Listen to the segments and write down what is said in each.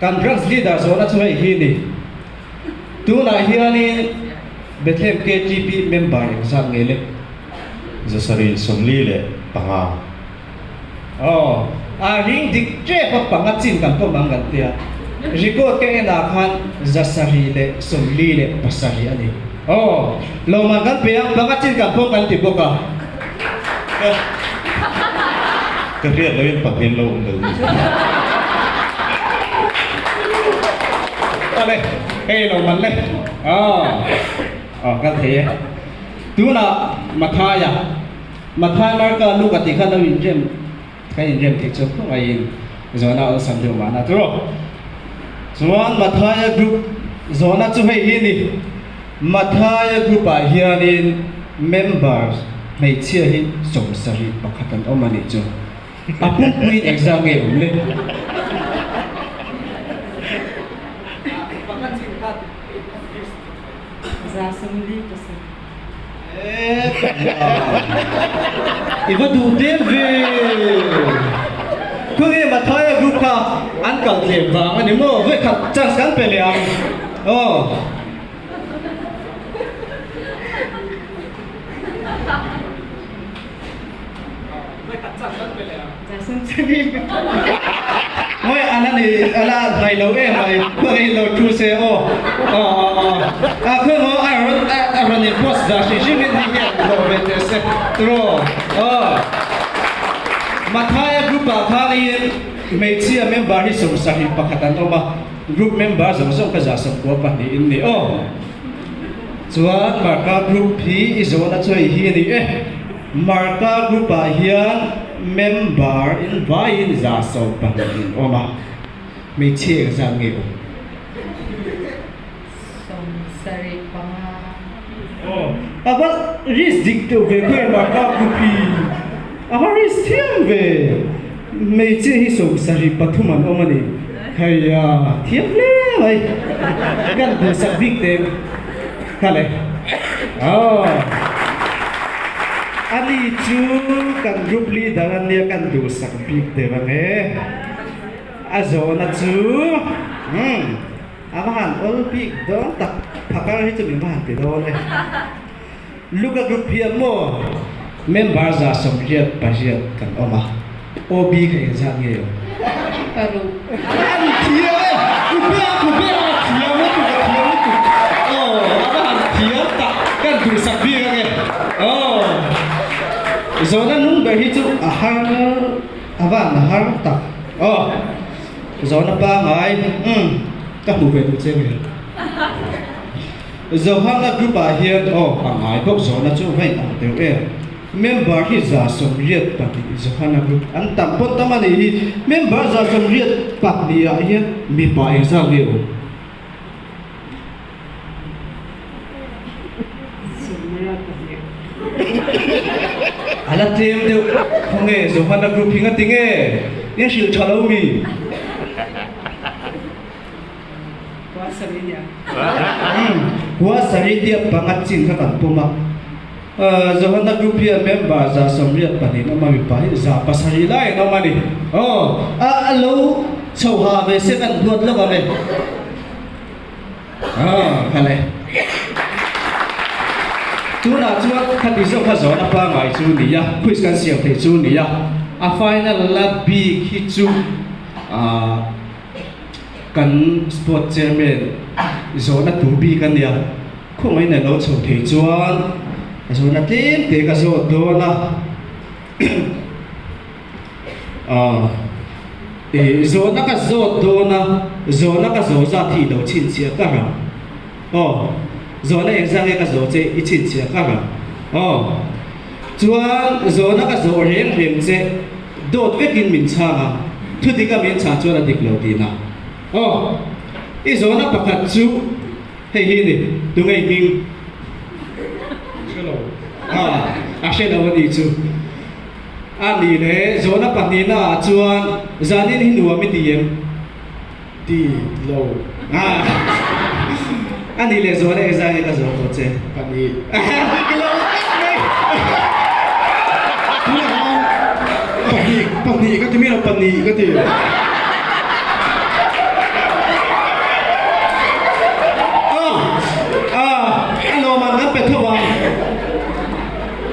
Kan Branch Leader zawhna chu hei hi ni. Tunah hianin Bethlehem KTP member engzat nge le? 745. Aw, a ring dik tep a panga chin kan pawm ang kan tia. Record ka en ah khan 747 a ni. Aw, lawmman kan pe ang, panga chin kan pawm kan ti bawk a. Ka ka hriat loin pahnih an lo awm lo ni. Awle, hei lawmman le. Aw, aw kal thei e. Tunah Mathaia. Mathai Marka Luka tih kha lo inrem kan inrem theih chu khawngaihin zawhna awlsam deuh mahna tur aw. Chuan Mathaia group zawhna chu hei hi a ni. Mathaia group ah hianin members hmeichhia hi 71 an awm a nih chu. A pumpuiin engzah nge awm le? 47. I va duh tlem ve. Khawnghe Mathaia group kha an kal tlem vang a ni maw? Vawikhat chance kan pe leh ang. Aw. Vawikhat chance kan pe leh ang. Ngawi a la nei a la hnai lo em mai khawngaih lo thu se aw aw aw aw a khawngaw a rawn a rawn in post dah hrim hrim in hei hian hlawh ve teh se tiraw aw Mathaia group ah khanin hmeichhia member hi 71 an awm a group member zawng zawng kha 92 in ni aw chuan Marka group hi i zawhna chu hei hi a ni e. Marka group ah hian member in vaiin 12 in awm a, hmeichhia engzat nge awm? 75. Aw, a va risk dik deuh ve khawi Marka group hi a va risk thiam ve, hmeichhia hi 73 an awm a ni, hei a thiam hle mai, kan duhsak bik teh kha le. Aw. Ani chu kan group leader a nia kan duhsak bik der ang e. A zawhna chu umm a va han awl bik dawn tak phakar hi chu min va han ti dawn e. Luka group hian maw member 88 kan awm a, OB kha engzat nge awm? Paruk. An thiam e! Ku bia ku bia a thiam lutuk a thiam lutuk aw a va han thiam tak kan duhsak bik ange aw zawhna nung ber hi chu a har a va han har tak aw zawhna pangai umm ka hmu ve duh che nge Johana group ah hian aw a ngai bawk zawhna chu va in ang deuh em. Member hi 82 Johana group an tam pawn tam a nih hi. Member 82 ah hian mipa engzat nge awm? A la tlem deuh khawnge Johana group hi ngati nge? In hrilh tha lo mi? Khua Saritia panga chin kha kan pawm a, Johana group hian member 82 an awm a, mipa hi 700 lai an awm a ni. Aw, a lo chho ha ve se kan duat lawk ang e. Aw, kha le. Tunah chuan khati zawk kha zawhna pangngai chu ni a, quiz kan siam thei chu ni a, a final la bik hi chu ah, Kan sport chairman zawhna tur bik a nia, khawngaih in a lo chho thei chuan zawhna tlem te ka zawt dawn a, aw ih zawhna ka zawt dawn a, zawhna ka zawh zat hi i lo chhinchhiah kar ang, aw zawhna engzah nge ka zawh che i chhinchhiah kar ang, aw chuan zawhna ka zawh reng reng che. Dawt vekin min chhang a, thu dika min chhah chuan a dik lo tihna. Aw, i zawhna pakhat chu hei hi ni, tunge i hming? Hre lo. A, a hre lo a nih chu. A nih le, zawhna pahnihna ah chuan zanin hi nuam i ti em? Ti lo. A, a nih le, zawhna engzah nge ka zawh tawh che? Pahnih. Ka lo tlat mai. Pahnih, pahnih ka ti mi lo, pahnih ka ti.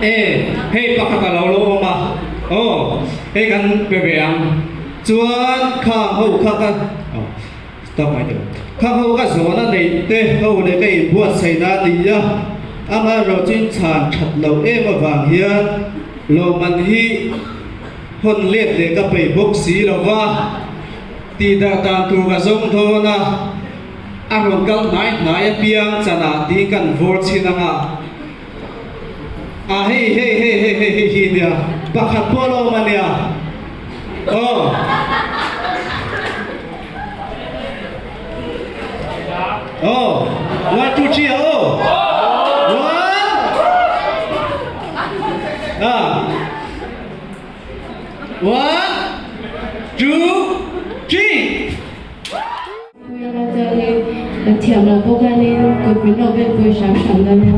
E, hei pakhat a lo lo awm a, aw, hei kan pe ve ang. Chuan khang ho kha ka, aw, stop mai teh u. Khang ho ka zawhna neih te ho leh ka inbuatsaihna a ni a, amaherawhchu in chhan that loh em avang hian lawmman hi hawn let leh ka peih bawk si lo va, tihdarh dan tur ka zawng dawn a. A rawn kal hnai hnai apiang chanah tih kan vawr chhin ang a, a hei hei hei hei hei hei hi nia, pakhat pawh a awm a nia, aw. Aw, one two three aw, one, ah, one, two, three. Chuanin kan thiam loh bawk hianin kut min lo vel pui hram hram dawn nia.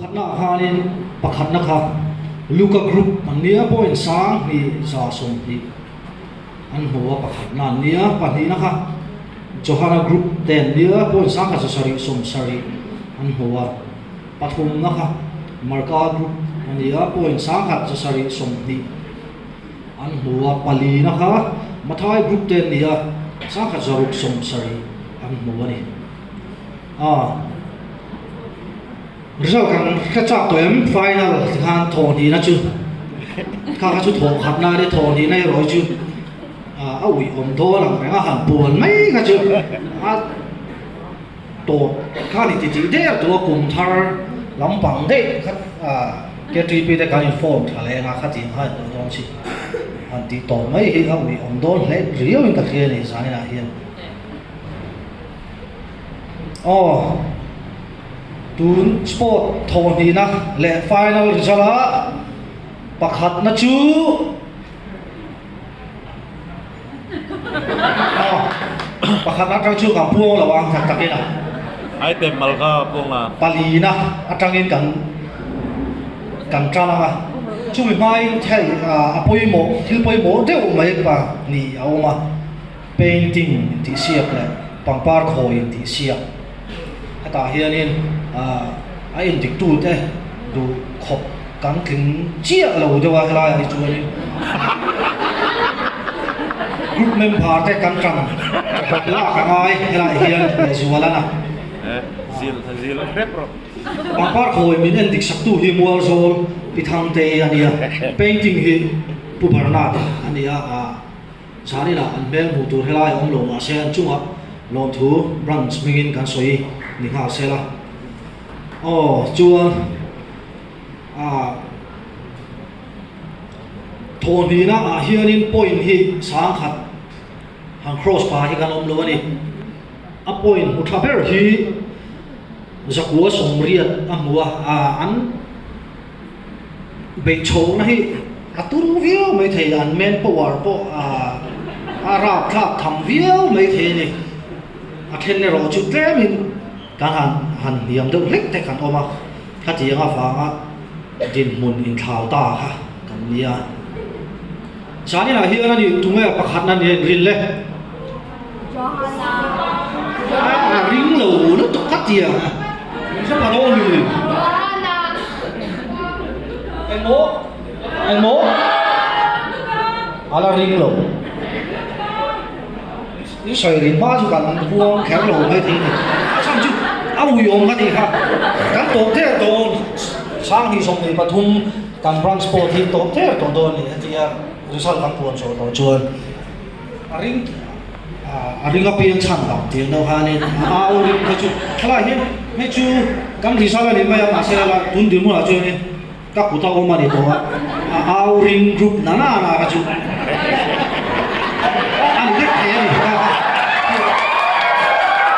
Khatnaah khanin pakhatna kha Luka Group an nia point 20 120 an hmu a pakhatna an nia pahnihna kha Johana Group te an nia point 170 an hmu a pathumna kha Marka Group a nia point 120 an hmu a palina kha Mathai Group te an nia 170 an hmu a ni. Aw. Result kan hre chak tawh em? Final ti khan thawh hnihna chu kha kha chu thawh khatna a nia thawh hnihna erawh hi chu a uih awm dawn ang reng a han puan mai kha chu a tawp kha ni titih der tawh a kum thar lampang daih kha KTP te kan inform tha leh anga khatiang kha an tawh dawn chi han tih tawp mai hi a uih awm dawn hle riau in ka hria a ni zaninah hian. Aw, tun sport thawh hnihna leh final result ah pakhatna chu aw pakhatna atang chu kan puang lo ang tak takin a. Item mal kha puang la. Palina atangin kan kan tan ang a, chumi hmain hei a pawimawh thil pawimawh deuh mai pa ni a awm a. Painting intihsiak leh pangpar khawi intihsiak hetah hianin a indiktute duh khawp kan tling chiah lo deuh a helaiah hi chuanin group member te kan tan lak a ngai helaiah hian lehzual a na. Pangpar khawi min endik saktu hi Mualzawl Pi Thangtei a nia, painting hi Pu Bernard a nia a. Zaninah an hmel hmuh tur helai a awm lo mahse an chungah lawmthu branch hmingin kan sawi ni nghal sela. Aw chuan ah thawhhnihna ah hianin point hi 10,000 han cross pah hi kan awm lo a ni. A point hmu tha ber hi 980 a hmu a, ah an. Beih chhohna hi a turu viau mai thei, an man power pawh a rap thlak tham viau mai thei a ni. A then erawh chu tlemin kan han han hniam deuh hlek te kan awm a, khatiang avanga dinhmun inthlau ta kha kan nia. Zaninah hian a nih tunge pakhatna nia inrin le? A ring lo lutuk ka ti ang. Min hre pha dawn ni. Engmaw? Engmaw? A la ring lo. I sawi rin hma chu kan huang kher lo mai thei ni. A chhan chu a uiawm ka tih kha. Kan tawp der dawn 2023 kan branch pawh hi tawp der tawh dawn ni hetia result kan puan chhuah tawh chuan. A ring a ring apiang chhan bang tir deuh khanin a au ring kha chu helai hian hei chu kan result a ni mai a mahse helai tun dinhmunah chuanin ka kut a awm a ni tawh a a au ring group na na na kha chu a ni vek thei a ni kha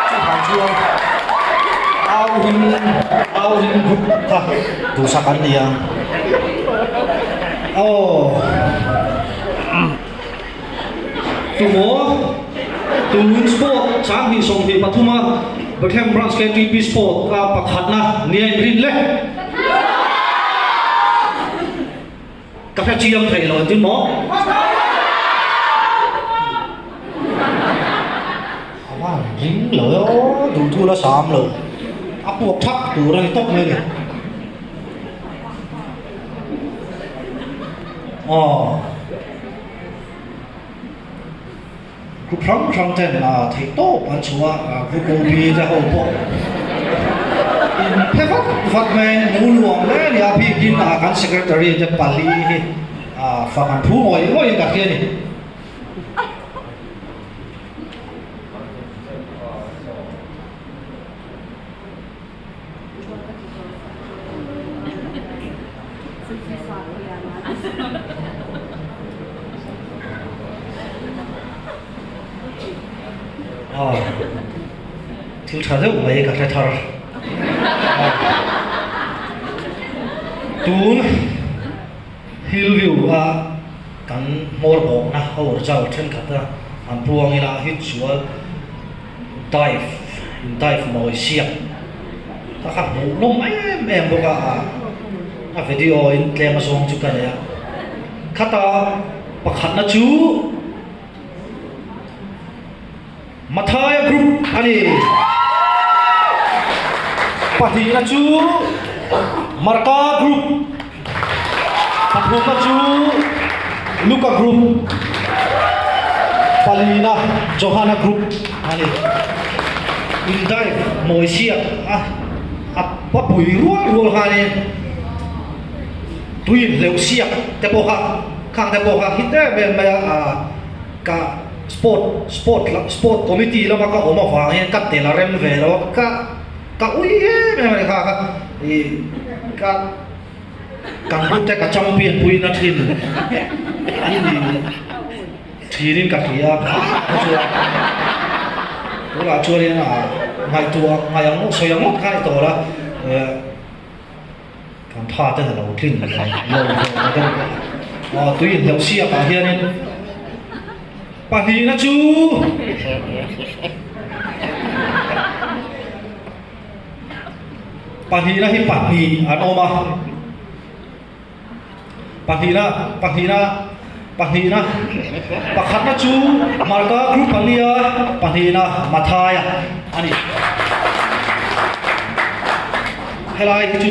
chuvang chuan au ring au ring group kha duhsak an ni ang aw. Tumaw, Tun Sport 2023 a Bethlehem Branch KTP Sport a pakhatna nia inrin le. Ka hre chiang thei lo engtin maw? A van ring lo e aw, duhthu la sam lo. A puak thak tur a ni tawp mai a ni. Aw. Group hrang hrang ten a theih tawp an chhuah a, group OB te ho pawh in phe vat vat mai a, mu luang hle a ni a, bikin a kan secretary te pali hi a fak an phu ngawih ngawih in ka hria a ni. Aw thil tha deuh mai ka hre thar tun Hillview a kan hmawr bawkna ho result thenkhat a an puang ila hi chuan dive in dive mawi siak. Kha kha hmuhnawm em em bawk a, a video in tlem a zawng chu ka nei a. Khata pakhatna chu Mathaia group a ni. Pahnihna chu Marka group, pathumna chu Luka group, palina Johana group a ni. Indive mawi siak a a pui rual rual khanin tui inhleuh siak te pawh kha khang te pawh kha hit em em mai a ka sport sport sport committee lama ka awm avang hian ka tel a rem ve lo a ka ka ui em em a ni kha kha ih ka kan group te ka champion pui na thin an ni thin in ka hria a chuan tunah chuanin ah ngaihtuah ngaih ang sawi ang ngawt kha a ni tawh la eh. Kan tha ten a lo tlin lo lo ve deuh a, tui inhleuh siak ah hianin pahnihna chu pahnihna hi pahnih an awm a, pahnihna pahnihna pahnihna pakhatna chu Marka group an nia pahnihna Mathaia a ni. Helai hi chu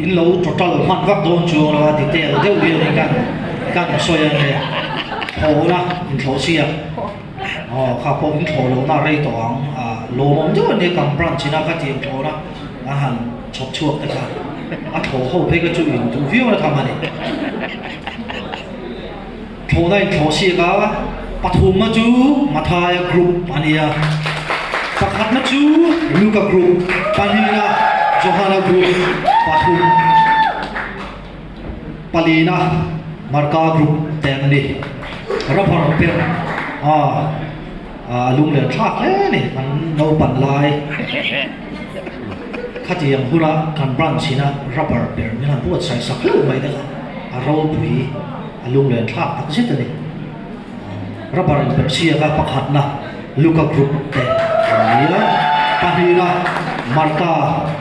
in lo total hman vak dawn chuang lo a detail deuh hian kan kan sawi a nia thawhna inthlawh chhiat aw kha pawh inthlawh lohna a rei tawh ang a lawmawm deuh a nia kan branch ina kha tih inthlawhna a han chhawp chhuak te kha a thlawh ho phei kha chu in duh viau na tham a ni. Thlawhna inthlawh siak a, pathumna chu Mathaia group a ni a, pakhatna chu Luka group, pahnihna Johana group, pathum, palina Marka group te an ni. Rubber perh a a lung leh thlak hle a ni an naupan lai. Khatiang huna kan branch ina rubber perh min han buatsaih sak hlauh mai te kha a ropui. A lunglen thlak tak zet a ni. Rubber in perh siak a, pakhatna Luka group te an ni a, pahnihna Marka,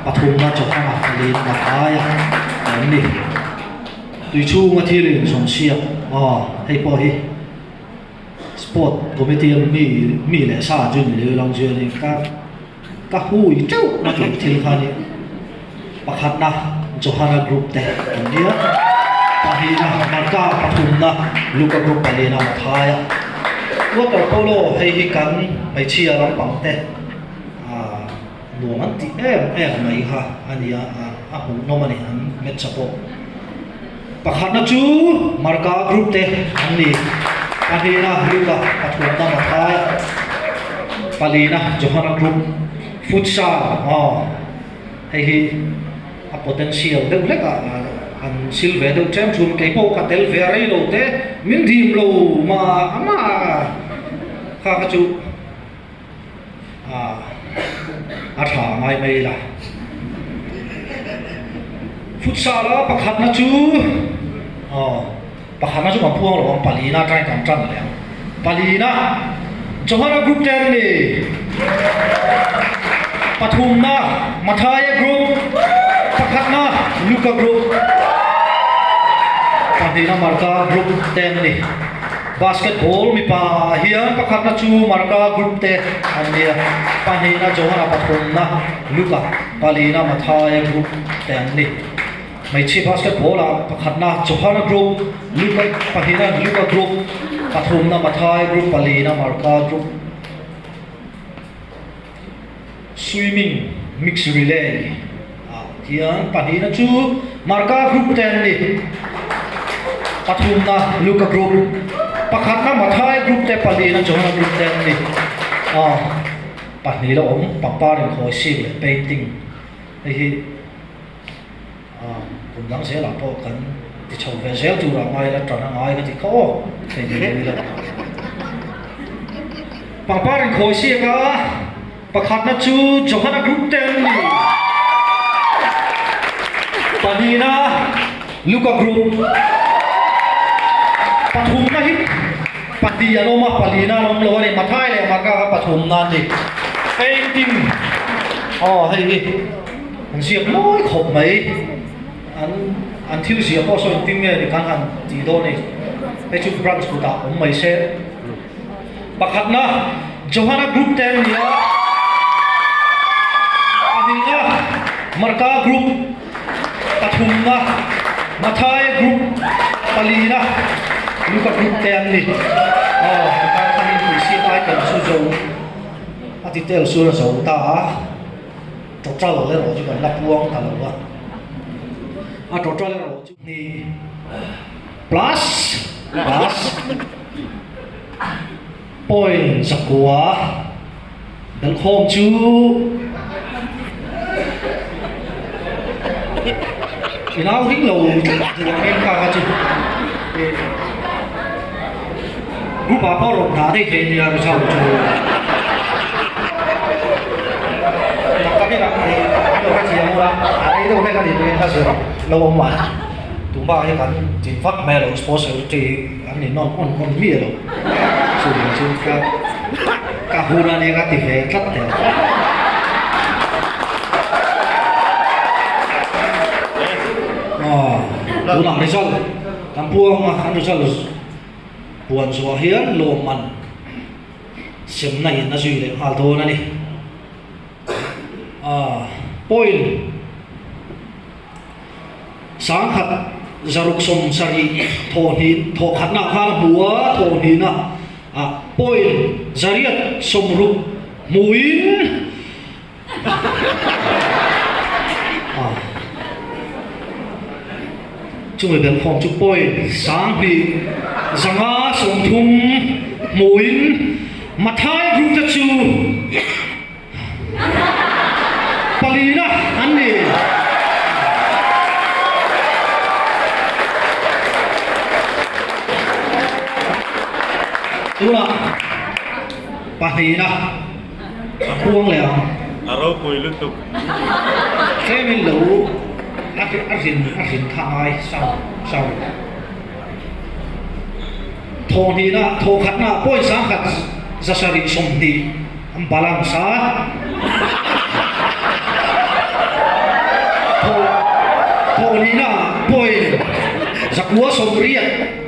pathumna Johana, palina Mathaia te an ni. Tui chhunga thil in zawn siak aw hei pawh hi sport committee a mi mi leh sa chu ni lo chu a ni ka ka hui teuh na tur thil kha a ni. Pakhatna Johana group te an ni a, pahnihna Marka, pathumna Luka group, palina Mathaia. Water polo hei hi kan hmeichhia lampang te nuam an tih em em mai kha a ni a, a hmuhnawm a ni an match a pawh. Pakhatna chu Marka group te an ni, pahnihna Luka, pathumna Mathaia, palina Johana group. Futsal aw. Hei hi a potential deuh hlek a, an sil ve deuh ṭem ṭum. Kei pawh ka tel ve a rei lo te, min dim lo mah mah a, kha kha chu a ṭha ngai mai la. Futsal a pakhatna chu aw. Pakhatna chu kan phuang lo ang, palina atangin kan tan leh ang. Palina, Johana group te an ni. Pathumna, Mathaia group. Pakhatna, Luka group. Pahnihna, Marka group te an ni. Basketball mipa ah hian pakhatna chu Marka group te an ni a, pahnihna Johana, pathumna Luka, palina Mathaia group te an ni. Hmeichhia basketball ah pakhatna Johana group, Luka pahnihna Luka group, pathumna Mathai group, palina Marka group. Swimming mix relay ah hian pahnihna chu Marka group te an ni. Pathumna Luka group, pakhatna Mathai group te, palina Johana group te an ni. Ah pahnih la awm pangpar inkhawi sik leh painting hei hi. Kum dang zelah pawh kan ti chho ve zel turah ngai la tan a ngai ka ti kha aw hei ni lo ila. Pangpar in khawi siak a, pakhatna chu Johana group te an ni. Pahnihna Luka group. Pathumna hi pahnih an awm a, palina an awm lo a ni. Mathai leh Marka kha pathumna an ni. Painting aw hei hi. An ziak mawi khawp mai. An an thil ziah pawh saw engtin nge ni kan han tih dawn ni. Hei chu branch kutah awm mai se. Pakhatna, Johana group te an ni a. Pahnihna, Marka group. Pathumna, Mathaia group. Palina, Luka group te an ni. Aw, tikhan khan inpuihsiak ai kan chu zo a detail chu a zo ta a. Total erawh chu kan la puang ta lo a, a total erawh chu hnih plus plus point zakua belkhawm chu i nau ring lo tlat duh ang em kha kha chu group ah pawh rawn dah daih thei nia result chu. Tak takin a hei lo ka thiam ula a rei deuh hlek a nih pawhin ka zir lo awm a tumah hi kan din vak mai a lo sports secretary an ni nawn awn awn miah lo chuvang chu ka ka hun a nia ka ti ve tlat teh. Aw tunah result kan buang a an result puan zuah hian lawmman Semna in a zui leh nghal dawn a ni. Aaa point sangkhat zaruk sawm sarih thawhhnih thawhkhatna ah khan a hmu a, thawhhnihna ah point zariat sawmruk hmuin Chumi belhkhawm chu point 20 5 30 hmuin Mathai group te chu palina an ni. Tunah pahnihna. A khuang leh ang. A ropui lutuk. Tlemin lo a a rin a rin kha ngai sound sound. Thaw hnihna thaw khatna point 10 720 an balance a. Thaw thaw hnihna point 980.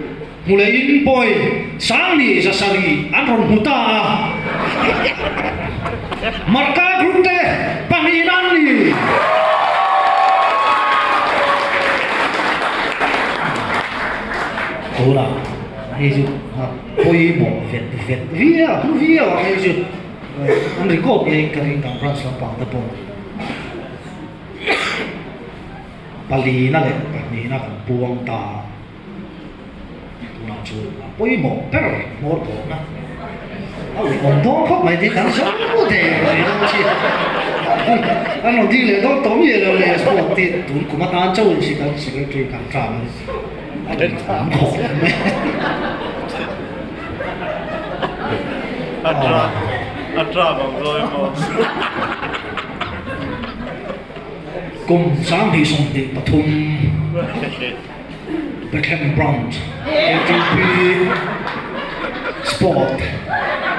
Hmu leh in pawi 20 700 an rawn hmu ta a, Marka group te pahnih an ni. Tunah hei chu pawimawh vet vet viau hlu viau ang hei chu an record ngei ka ring kan branch lampang te pawh. Palina leh pahnihna kan puang ta. Tunah chuan a pawimawh ber hmawr bawkna a ui awm dawn khawp mai tih kan zo der mai dawn chi an rawn ding leh dawn tawh miah lo leh sport tih tun kum atan chauhin si kan secretary kan tram a ni a ui awm khawp mai. A tram a tram ang zawi maw. Kum 2023. Bethlehem Branch ATP Sport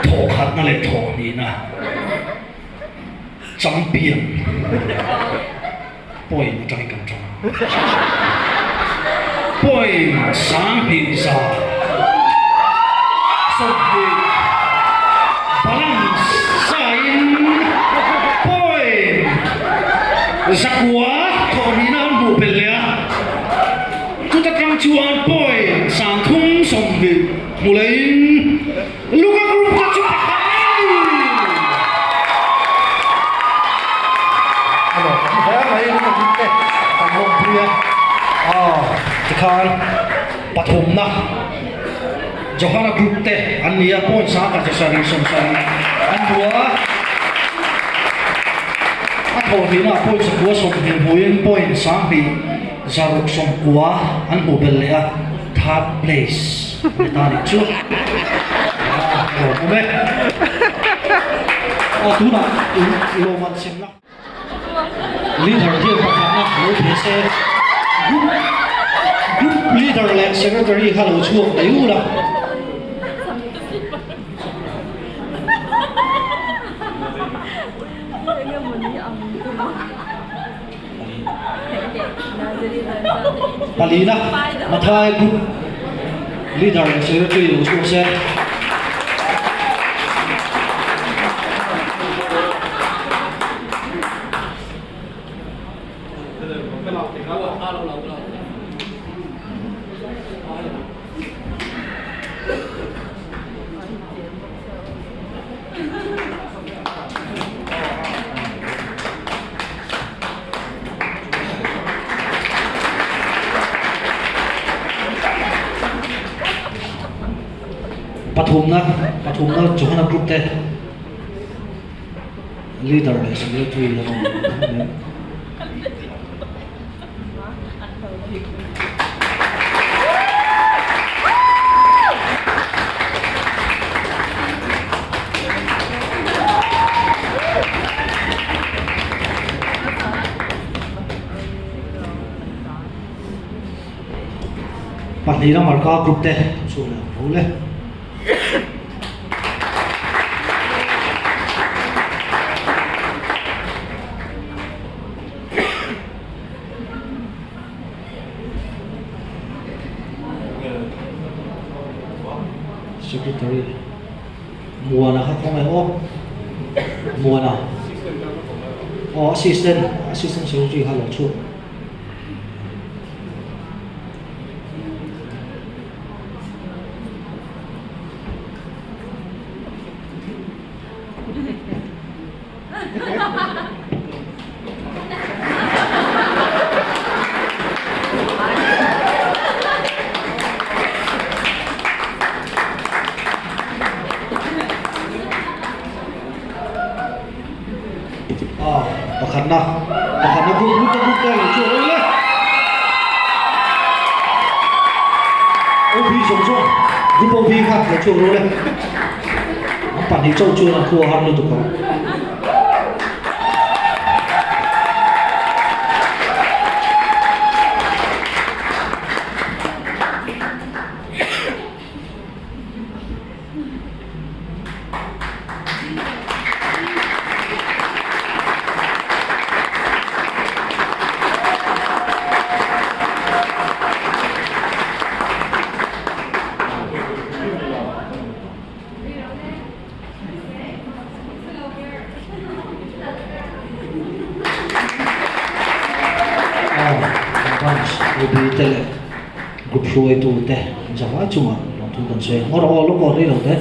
thawhkhatna leh thawhhnihna champion point atangin kan tang a. Point 2120 balance sain point 900 thawhhnihna an hmuh belh leh a. Chuta tang chuan point 320 hmu leiin Luka group te chu pakhat a ni. Hello, kan hle mai Luka group te kan lawmpui a, aw tikhan pathumna Johana group te an ni a, point 170 an hmu a, a thawhhnihna ah point 920 hmuin point 20 690 an hmuh belh leh a, third place a ni ta nih chu. A lawmawm e. Aw tunah lawmman semna leader hian pakhatna lo phe se, group group leader leh secretary kha lo chhuak mai ula. Palina Mathai Group Leader leh Secretary lo chhuak se. Pathumna pathumna Johana group te leader leh secretary an awm. Pahnihna Marka group te chu leh ang tho le. Secretary Muana kha khawngaih aw Muana aw assistant assistant secretary kha lo chhuak. Pakhatna pakhatna group group group te lo chu rawih le OB zawng zawng group OB kha lo chu rawih le. An pahnih chauh chuan an khua har lutuk ang. Branch OB te leh group hruaitu te an zavai chungah lawmthu kan sawi ang. Aw rawh aw lawk aw rei lo te.